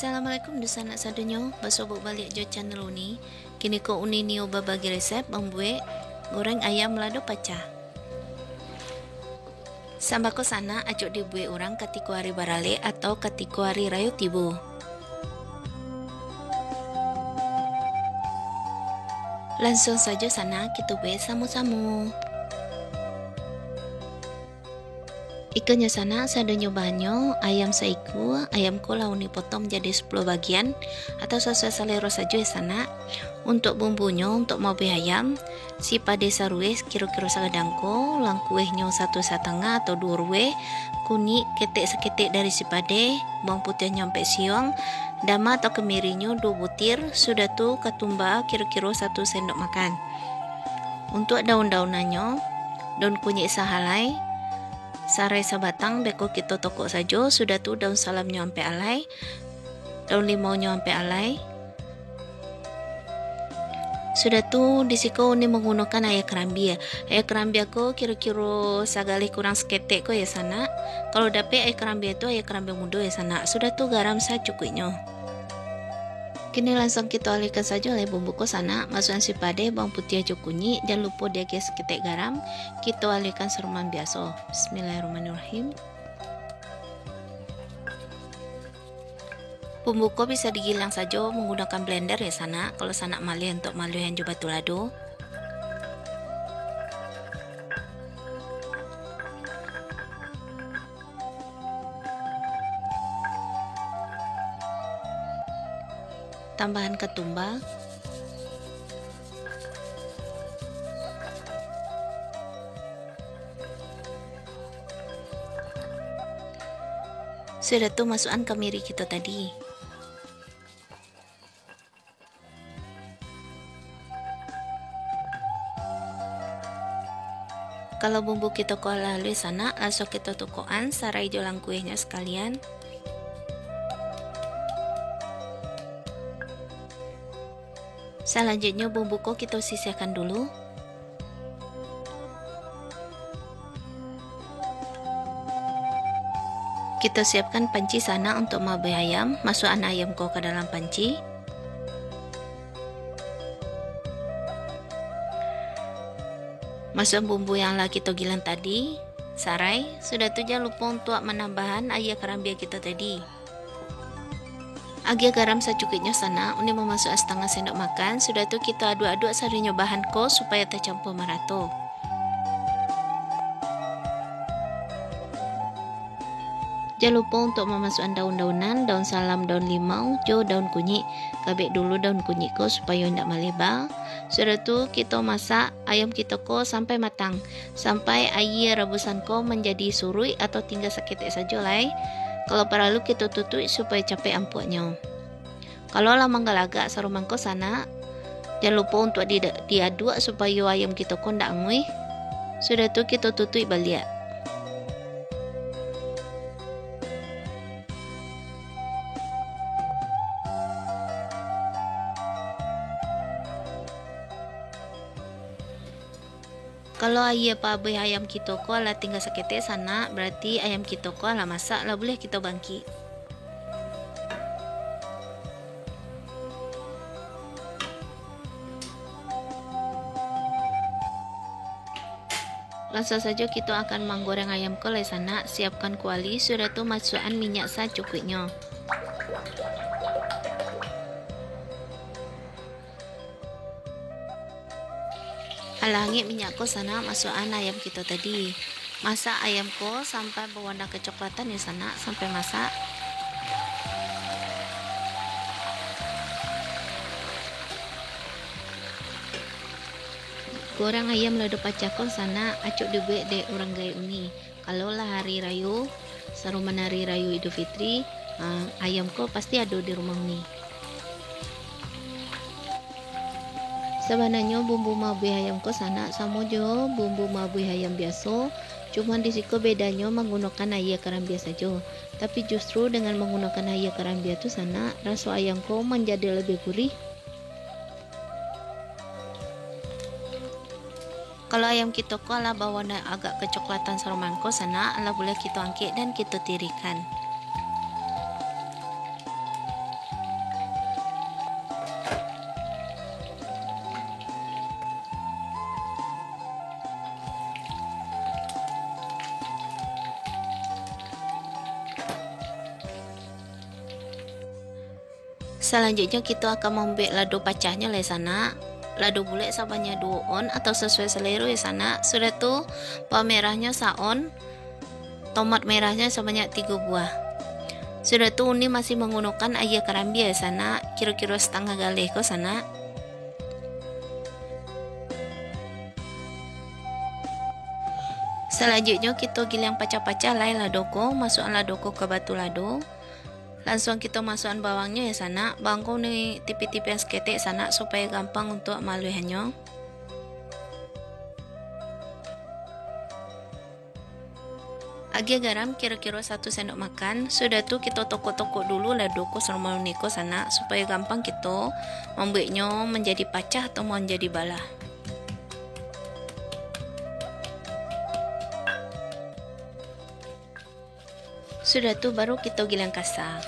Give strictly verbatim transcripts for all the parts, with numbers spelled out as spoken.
Assalamualaikum dunsanak sadonyo, basobok baliak jo channel Uni. Kini ko Uni nio babagi resep mambuek goreng ayam lado pacah. Sambako sanak acok dibuek urang katiko ari baralek atau katiko ari rayo tibo. Lansuang sajo sanak kito buek samo-samo. Ikonyo sanak sadonyo bahannyo, ayam saikua, ayam ko lah Uni potong jadi sapuluah bagian, atau sasuai salero sajo ya sanak. Untuak bumbunyo, untuak mabuih ayam, sipade saruweh kiro-kiro sagadang ko, langkuehnyo satu satangah atau duo ruweh, kunik ketek saketek dari sipade, bawang putiahnyo ampek siuang, dama atau kemirihnyo duo butir, sudah tu katumba kiro-kiro satu sendok makan. Untuak daun-daunannyo, daun kunyik sahalai, sarai sabatang, beko kito tokok sajo, sudah tu daun salamnyo ampek alai, daun limaunyo ampek alai. Sudah tu, di siko Uni manggunokan aia karambia. Aia karambia ko kiro-kiro sagaleh kurang saketek ko ya sanak. Kalau dapek aia karambia tu, aia karambia mudo ya sanak. Sudah tu garam sacukuiknyo. Kini lansuang kito alihkan sajo lai bumbu ko sanak, masuakan sipade, bawang putiah jo kunyik, jan lupo diagiah saketek garam, kito alihkan sarumahan biaso. Bismillahirrahmanirrahim. Bumbu ko bisa digilang sajo manggunokan blender ya sanak, kalau sanak maleh untuak maluahan jo batulado. Tambahan katumba. Sudah tu masuakan kamiri kito tadi. Kalau bumbu kito ko lah aluih sanak, lansuang kito tokokan sarai jo langkuehnyo sakalian. Salanjuiknyo bumbu ko kito sisihkan dulu. Kito siapkan panci sanak untuak mabuih ayam, masuakan ayam ko ka dalam panci. Masuakan bumbu yang lah kito gilang tadi, sarai, sudah tu jan lupo untuak manambahan aia karambia kito tadi. Agiah garam sacukuiknyo sanak, Uni mamasuakan satangah sendok makan, sudah tu kito aduak-aduak sadonyo bahan ko supayo tacampua marato. Jan lupo untuak mamasuakan daun-daunan, daun salam, daun limau, jo daun kunyik. Kabek dulu daun kunyik ko supayo indak maleba. Sudah tu kito masak ayam kito ko sampai matang, sampai aia rabusan ko manjadi suruik atau tingga saketek sajo lai. Kalau paralu kito tutuik supayo capek ampuaknyo. Kalau lah manggalagak sarumahan ko sanak, jan lupo untuak di, diaduak supayo ayam kito ko ndak anguih. Sudah tu kito tutuik baliak. Kalau aia pabuih ayam kito ko lah tingga saketek sanak, barati ayam kito ko lah masak, lah buliah kito bangkik. Lansuang sajo kito akan manggoreng ayam ko lai sanak, siapkan kuali, sudah tu masuakan minyak sacukuiknyo. Alah angek minyak ko sanak, masuakan ayam kito tadi. Masak ayam ko sampai bawarna kecoklatan yo sanak, sampai masak. Goreng ayam lado pacah ko sanak, acok dibuek dek urang gaek Uni. Kalau lah hari rayo, sarumahan hari rayo Idul Fitri, ah, ayam ko pasti ado di rumah Uni. Sabananyo bumbu mabuih ayam ko sanak samo jo bumbu mabuih ayam biaso, cuman di siko bedanyo manggunokan aia karambia sajo. Tapi justru dengan manggunokan aia karambia tu sanak, raso ayam ko manjadi labiah gurih. Kalau ayam kito ko lah bawarna agak kecoklatan sarumahan ko sanak, lah buliah kito angkek dan kito tirikan. Salanjuiknyo, kito akan mambuek lado pacahnyo lai sanak. Lado bulek sabanyak duo on atau sasuai salero ya sanak. Sudah tu, bawang merahnyo sa-on, tomat merahnyo sabanyak tigo buah. Sudah tu, uni masih manggunokan aia karambia ya sanak, kiro-kiro satangah galeh ko sanak. Salanjuiknyo, kito giliang pacah-pacah lai lado ko, masuakan lado ko ka batu lado. Lansuang kito masuakan bawangnyo ya sanak. Bawang ko ni tipi-tipian saketek sanak, supayo gampang untuak maaluihannyo. Agiah garam kiro-kiro satu sendok makan. Sudah tu, kito tokok-tokok dulu lado ko saroman uni ko sanak, supayo gampang kito mambueknyo manjadi pacah atau manjadi balah. Sudah tu, baru kito giliang kasa.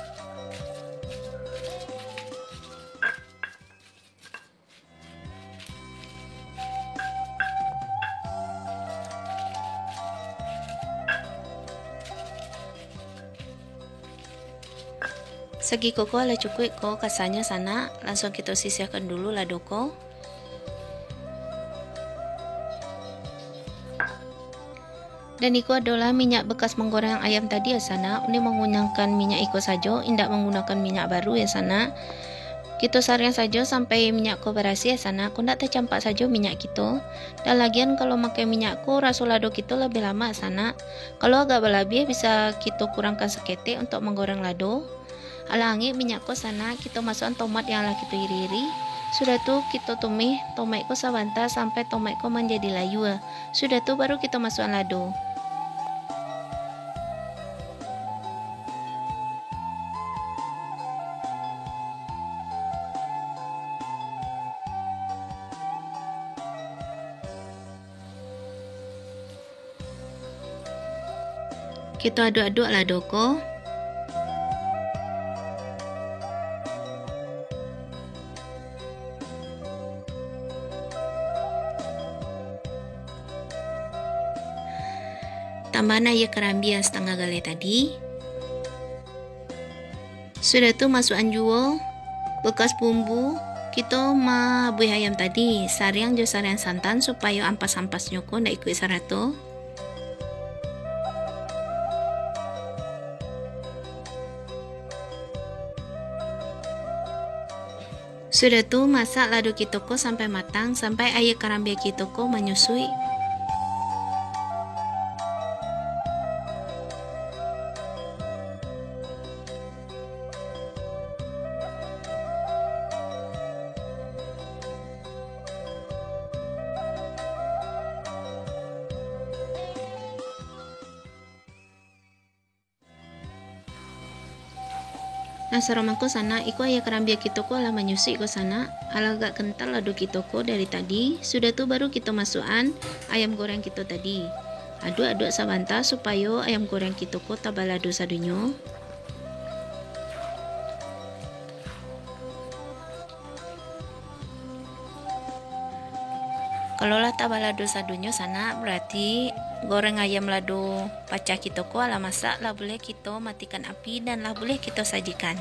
Sagiko ko alah cukuik ko kasanyo sanak, lansuang kito sisiahkan dulu lado ko. Dan iko adolah minyak bekas manggoreng ayam tadi ya sanak, uni mangunyahkan minyak iko sajo, indak manggunokan minyak baru ya sanak. Kito sariang sajo sampai minyak ko barasiah ya sanak, kok ndak tacampak sajo minyak kito. Dan lagian kalau makai minyak ko, raso lado kito labiah lamak sanak. Kalau agak balabiah, bisa kito kurangkan saketek untuak manggoreng lado. Alah angek minyak ko sanak, kito masuakan tomat yang lah kito iri-iri. Sudah tu, kito tumih tomat ko sabanta sampai tomat ko manjadi layua. Sudah tu, baru kito masuakan lado. Kito aduk-aduk lado ko. Tambahan aia karambia satangah galeh tadi. Sudah tu, masuakan juo bekas bumbu kito maabuih ayam tadi, sariang jo sariang santan, supayo ampas-ampasnyo ko ndak ikuik sarato. Sudah tu, masak lado kito ko sampai matang, sampai aia karambia kito ko manyusuik. Nah, saroman ko sanak, iko aia karambia kito ko alah manyusuik ko sanak, alah agak kental lado kito ko dari tadi. Sudah tu, baru kito masuakan ayam goreng kito tadi. Aduk-aduk sabanta supayo ayam goreng kito ko tabalado sadonyo. Kalau lah tabalado sadonyo sanak, berarti goreng ayam lado pacah kito ko alah masak, lah buliah kito matikan api dan lah buliah kito sajikan.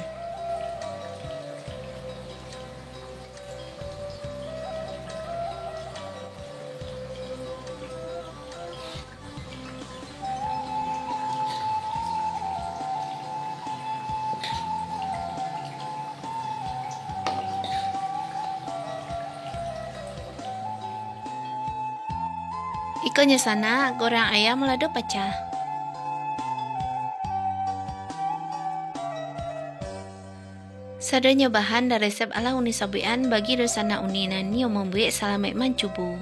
Ikonyo sanak, goreng ayam lado pacah. Sadonyo bahan dan resep alah uni sabuikan. Bagi dunsanak uni nan nio mambuek, salamaik mancubo.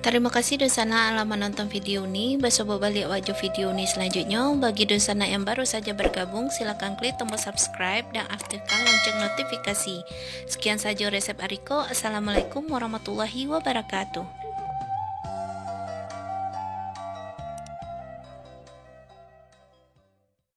Tarimo kasih dunsanak alah manonton video uni. Basuo baliak awak jo video uni salanjuiknyo. Bagi dunsanak yang baru saja bergabung, silakan klik tombol subscribe dan aktifkan lonceng notifikasi. Sekian sajo resep ari ko. Assalamualaikum warahmatullahi wabarakatuh.